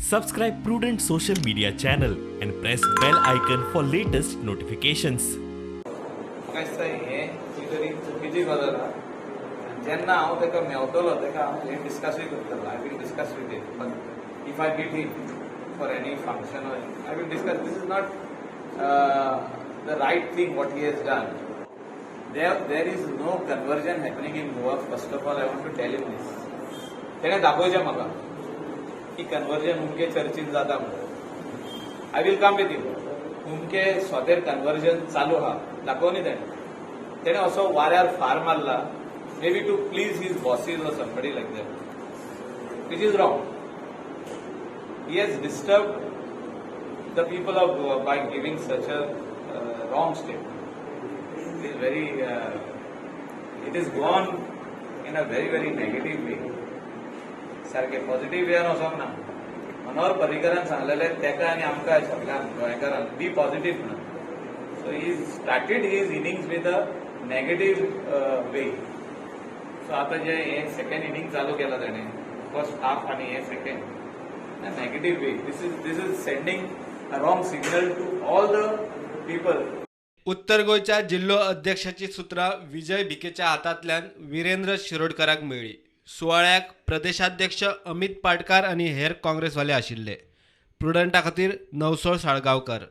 Subscribe Prudent social media channel and press bell icon for latest notifications. म्हाका दिसता हें खंय तरी चुकीची गजाल आहा. जेन्ना हांव ताका मेवतलो, ताका हांव हें डिस्कसूय करतलो. I will discuss with him, but if I meet him for any function, I will discuss. This is not the right thing what he has done. There is no conversion happening in Goa. First of all, I want to tell him this. तेणें दाखोवचें म्हाका की conversion उमके चर्चीन जाता म्हणून. I will come with him. उमके सोतेर conversion चालू आहा, दाखोवनी तेणें. तेणें असो वाऱ्यार फार मारला, maybe to please his bosses or somebody like that, which is wrong. He has disturbed the people of Goa by giving such a wrong statement. It is gone in a very, very negative way. सारखे positive वेन वचोंक ना. मनोहर पर्रीकरान सांगलेलें तेका आनी आमकां सगळ्यांक गोंयकारांक, बी positive म्हणून. So he started his innings with a negative way. So आतां जे हे सेकंड इनिंग चालू केला तेणें, फर्स्ट हाफ आनी हे second, negative way. This is sending a wrong signal to all the people. उत्तर गोंयच्या जिल्लो अध्यक्षाची सुत्रां विजय भिकेच्या हातांतल्यान विरेंद्र शिरोडकराक मेळ्ळी. सुवाळ्याक प्रदेशाध्यक्ष अमित पाटकार आनी हेर काँग्रेसवाले आशिल्ले. प्रुडंटा खातीर नवसोळ साळगांवकर.